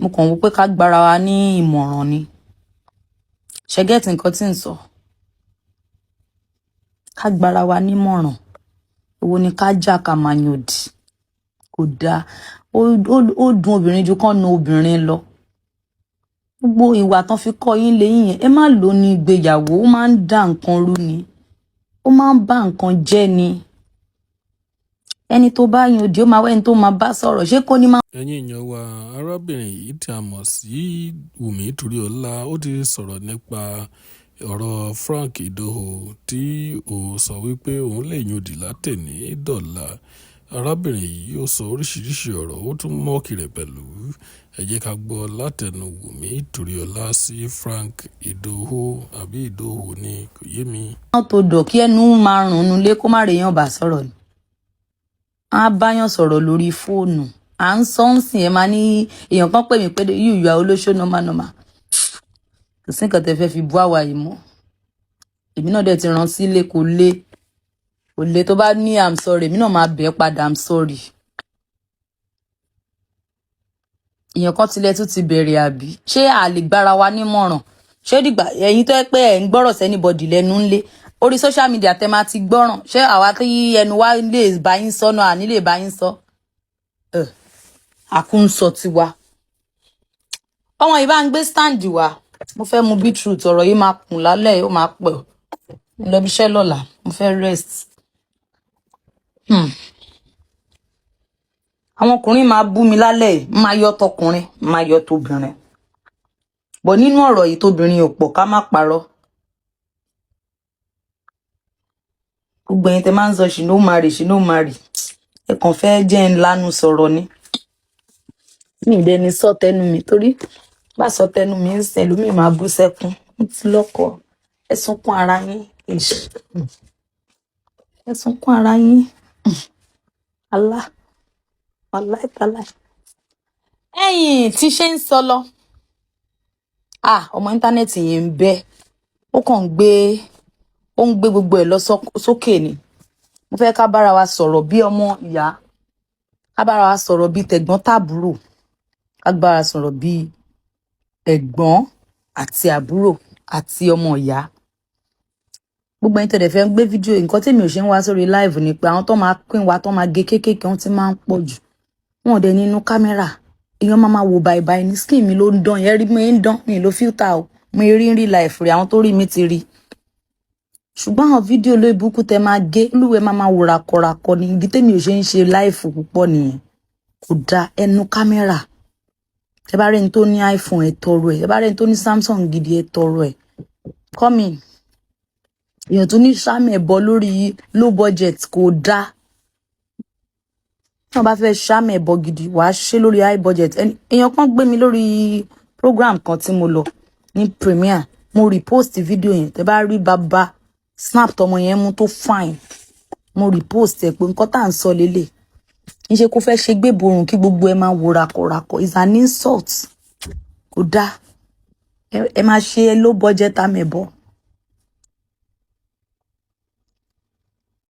Mo kàn wò pé ká gbára wa ní ìmọ̀ràn ni. Ṣé get nǹkan tí ń sọ? Ká gbára wa nímọ̀ràn. Èwo ni ká jà ká máa yòdì? Kò dáa. Ó dùn obìnrin ju kán na obìnrin lọ. Gbogbo ìwà tán fi kọ́ yín lẹ́yìn yẹn, ẹ má lò ó ní ìgbéyàwó. Ó máa ń dá nǹkan rú ni, ó máa ń bá nǹkan jẹ́ ni. Ẹni tó bá yan òdì, ó máa wá ẹni tó máa bá sọ̀rọ̀. Ṣé kò ní máa Ẹ̀yin èèyàn wa, arábìnrin yìí tí a mọ̀ sí Wùmí Toríọlá, ó ti sọ̀rọ̀ nípa ọ̀rọ̀ Frank Ìdòho tí ó sọ wípé òun lè yòdì látẹ̀ní dọ̀la. Arábìnrin yìí, ó sọ oríṣiríṣi ọ̀rọ̀, ó tún mock rẹ̀ pẹ̀lú. Ẹ jẹ́ ká gbọ́ látẹnu Wùmí Toríọlá sí Frank Ìdòho, àbí Ìdòho ni, kò yé mi. Tó dọ̀ kí ẹnu máa rùn nulẹ̀, kó má rèéyàn bá sọ̀rọ̀ ni. Á báyàn sọ̀rọ̀ lórí fóònù, à ń sọ ń sìn. Ẹ máa ní èèyàn kan pè mí pé you are olóṣó. Normal normal, kò sí nǹkan tẹ́ fẹ́ fi bú àwa yìí mọ́. Èmi náà dẹ̀ ti rán sílé. Kò lé, kò lé. Tó bá ní "I'm sorry", èmi náà máa bẹ̀ ẹ́ padà, "I'm sorry". Èèyàn kan tilẹ̀ tún ti bẹ̀rẹ̀, àbí ṣé a lè gbára wa nímọ̀ràn? Ṣé dìgbà ẹ̀yin tó yẹ pé ẹ̀ ń gbọ́rọ̀ sí anybody lẹ́nu ńlé orí social media tẹ́ máa ti gbọ́ràn, ṣé àwa tí ẹnu wa lè bá yín sọ náà, àní lè bá yín sọ? Àkúnsọ tiwa. Ọmọ yìí bá ń gbé stand wa, mo fẹ́ mu beetroot. Ọ̀rọ̀ yìí máa kùn lálẹ́, ó máa pẹ̀. Mo lọ bí iṣẹ́ lọ́la, mo fẹ́ rest. Àwọn ọkùnrin máa bú mi lálẹ́ yìí, máa yọ tọkùnrin, máa yọ tóbìnrin bọ̀ nínú ọ̀rọ̀ yìí. Tóbìnrin ò pọ̀, ká má parọ́. Gbogbo ẹ̀yin tẹ́ máa ń sọ "she no marry, she no marry", ẹ kàn fẹ́ jẹ́ ń lanu sọ̀rọ̀ ni. Mi ì dẹni sọ tẹnu mi, torí bá sọ tẹnu mi ń sìn, ẹlòmíì máa bú sẹ́kún. Mo ti lọ́kọ, ẹ sunkún ara yín. Ish. Ẹ sunkún ara yín. Alá aláìtàláì. Ẹ̀yin tí ṣe ń sọ lọ, ah, ọmọ íńtánẹ́ẹ̀tì yìí ń bẹ, ó kàn ń gbé, ó ń gbé gbogbo ẹ̀ lọ sókè ni. Mo fẹ́ ká bára wa sọ̀rọ̀ bí ọmọ ìyá, ká bára wa sọ̀rọ̀ bí tẹ̀gbọ́n tàbúrò, ká bára wa sọ̀rọ̀ bí ẹ̀gbọ́n àti àbúrò àti ọmọ ìyá. Gbogbo ẹ̀yin tẹ̀lé fẹ́ ń gbé fídíò, nǹkan tèmi ò ṣe ń wá sórí live ni pé àwọn tó máa pín wa, tó máa gé kéékèèké, wọ́n ti máa ń pọ̀ jù. Wọn ò dẹ̀ nínú kámẹ́rà, èèyàn máa máa wò báyìí ní skin mi ló ń dán yẹn rí. Mi ń dán, mi ló filter o, mo rí ń rí life rí, àwọn tó rí mi ti rí. Ṣùgbọ́n àwọn fídíò lórí burúkú tẹ máa gé, olúwẹ̀ máa máa wò ràkọ̀ràkọ̀ ní. Ìdí tèmi ò ṣe ń ṣe live púpọ̀ nìyẹn. Kò dáa ẹnu kámẹ́rà. Tẹ bá rẹ́ni tó ní iPhone, ẹ tọrọ ẹ. Tẹ bá rẹ́ni tó ní Samsung gidi, ẹ tọrọ ẹ. Come in, èèyàn tó ní sáàmì ẹ̀bọ lórí low budget, kò dáa. Tí wọ́n bá fẹ́ sáàmì ẹ̀bọ gidi, wàá ṣe lórí high budget. Èèyàn kan gbé mi lórí program kan tí mo lọ ní premiere, mo repost fídíò yẹn. Tẹ bá rí bàbá snap tọmọ yẹn mú tó fine, mo repost ẹ pé nǹkan tá à ń sọ lélẹ̀ ń ṣe kó fẹ́ ṣe gbéborùn kí gbogbo ẹ máa wo rakọrakọ is an insult. Kò dáa. Ẹ máa ṣe low budget amẹ̀bọ.